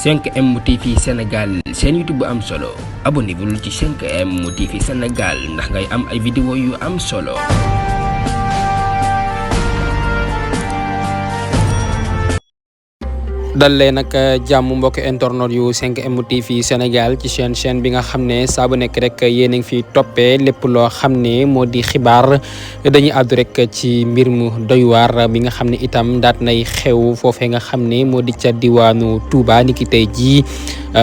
5M TV Sénégal seen YouTube bu am solo abonnez-vous ci 5M TV Sénégal ndax ngay am ay vidéo yu am solo. dal leen nag jàmm mbokk internet yu 5M TV Sénégal ci chaîne bi nga xam ne saa bu nekk rek yéen a ngi fi toppee lépp loo xam ne moo di xibaar dañuy àddu rek ci mbir mu doy waar bi nga xam ne itam daat nay xew foofee nga xam ne moo di ca diwaanu Touba niki tey jii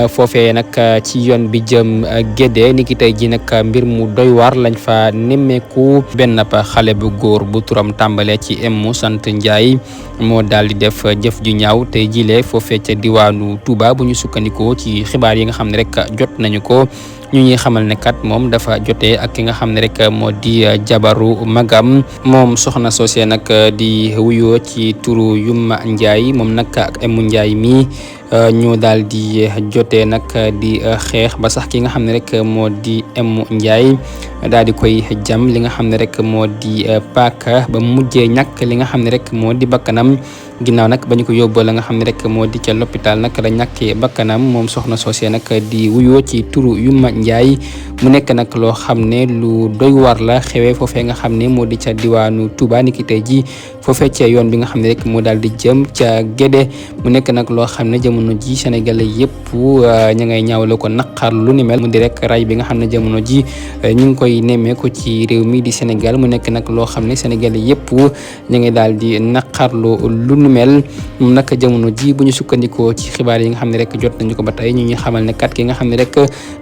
foofee nag ci yoon bi jëm Gédé niki tey jii nag mbir mu doy waar lañ fa nemmeeku benn xale bu góor bu turam tàmbale ci mu sant Ndiaye moo daal di def jëf ju ñaaw tey jile foofee ca diwaanu Touba bu ñu sukkandikoo ci xibaar yi nga xam ne rek jot nañu ko ñu ñuy xamal ne kat moom dafa jotee ak ki nga xam ne rek moo di jabaru magam moom soxna soosé nag di wuyoo ci turu Yuma Ndiaye moom nag ak Emu Ndiaye mi ñoo daal di jotee nag di xeex ba sax ki nga xam ne rek moo di Emu Ndiaye daal di koy jam li nga xam ne rek moo di paaka ba mujjee ñàkk li nga xam ne rek moo di bakkanam ginnaaw nag ba ñu ko yóbboo la nga xam ne rek moo di ca l'hôpital nag la ñàkkee bakkanam moom soxna soosé nag di wuyoo ci turu Yuma Ndiaye mu nekk nag loo xam ne lu doy war la xewee foofee nga xam ne moo di ca diwaanu Touba niki tey ji foofee ca yoon bi nga xam ne rek moo daal di jëm ca Gédé mu nekk nag loo xam ne jamono ji Sénégalais yëpp ña ngay ñaawle ko naqar lu ni mel mu di rek ray bi nga xam ne jamono ji ñu ngi koy nemmeeku ci réew mi di Sénégal mu nekk nag loo xam ne Sénégalais yëpp ña ngay daal di naqarlu lu ni mel moom nag jamono ji bu ñu sukkandikoo ci xibaar yi nga xam ne rek jot nañu ko ba tey ñu ñuy xamal ne kat ki nga xam ne rek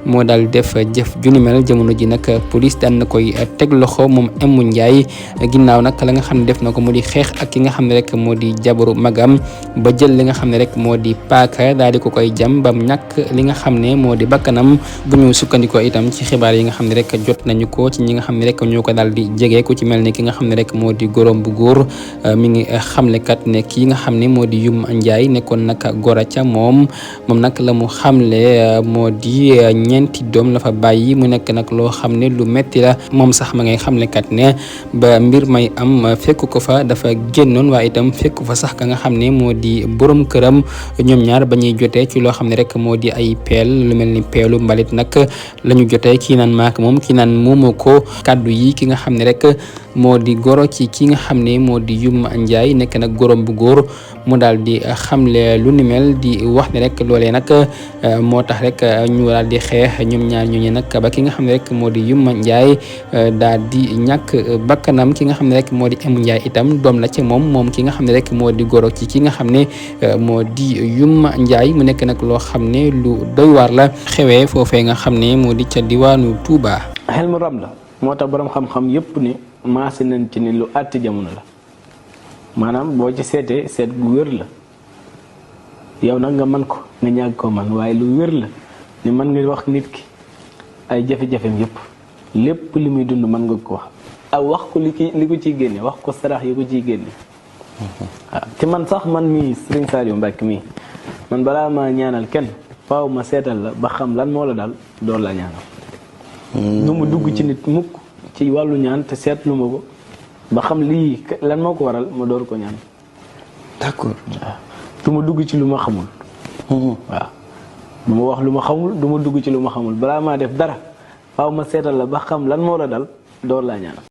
moo daal def jëf ju ni mel jamono ji nag police daan na koy teg loxo moom Emu Ndiaye ginnaaw nag la nga xam ne def na ko mu di xeex ak ki nga xam ne rek moo di jabaru magam ba jël li nga xam ne rek moo di paaka daal di ko koy jam bam ñàkk li nga xam ne moo di bakkanam bu ñu sukkandikoo itam ci xibaar yi nga xam ne rek jot nañu ko ci ñi nga xam ne rek ñoo ko daal di jege ku ci mel ne ki nga xam ne rek moo di gorom bu góor mi ngi xamle kat ne kii nga xam ne moo di Yuma Ndiaye nekkoon nag gora ca moom nag la mu xamle moo di ñeenti doom la fa bàyyi mu nekk nag loo xam ne lu metti la moom sax ma ngay xamle kat ne ba mbir may am fekk ko fa dafa génnoon waaye itam fekk fa sax ka nga xam ne moo di borom këram ñoom ñaar ba ñuy jotee ci loo xam ne rek moo di ay peel lu mel ni peelu mbalit nag la ñu jotee kii naan maak moom kii naan moomoo ko kàddu yi ki nga xam ne rek moo di goro ci ki nga xam ne moo di Yuma Ndiaye nekk nag gorom bu góor mu daal di xamle lu ni mel di wax ne rek loolee nag moo tax rek ñu daal di xeex ñoom ñaar ñooñu nag ba ki nga xam ne rek moo di Yuma Ndiaye daal di ñàkk bakkanam ki nga xam ne rek moo di Emu Ndiaye itam doom la ci moom ki nga xam ne rek moo di goro ci ki nga xam ne moo di Yuma Ndiaye mu nekk nag loo xam ne lu doy waar la xewee foofee nga xam ne moo di ca diwaanu Touba. xel mu rab la moo tax borom xam-xam yëpp ni maase nañ ci ni lu àtti jamono la maanaam boo ci seetee seet gu wér la yow nag nga mën ko nga ñàgg ko man waaye lu wér la ni mën nga wax nit ki ay jafe-jafem yëpp lépp li muy dund mën nga ko wax ak wax ko li ko ciy génne wax ko sarax yi ko ciy génne waaw te man sax man mii Serigne Saliou Mbacke mii man balaa ma ñaanal kenn faaw ma seetal la ba xam lan moo la daal door la ñaanal nu mu dugg ci nit mukk ci wàllu ñaan te seetlu ma ko ba xam lii lan moo ko waral ma door ko ñaan d'accord waaw du ma dugg ci lu ma xamul waaw du ma wax lu ma xamul du ma dugg ci lu ma xamul balaa maa def dara faaw ma seetal la ba xam lan moo la dal door laa ñaanal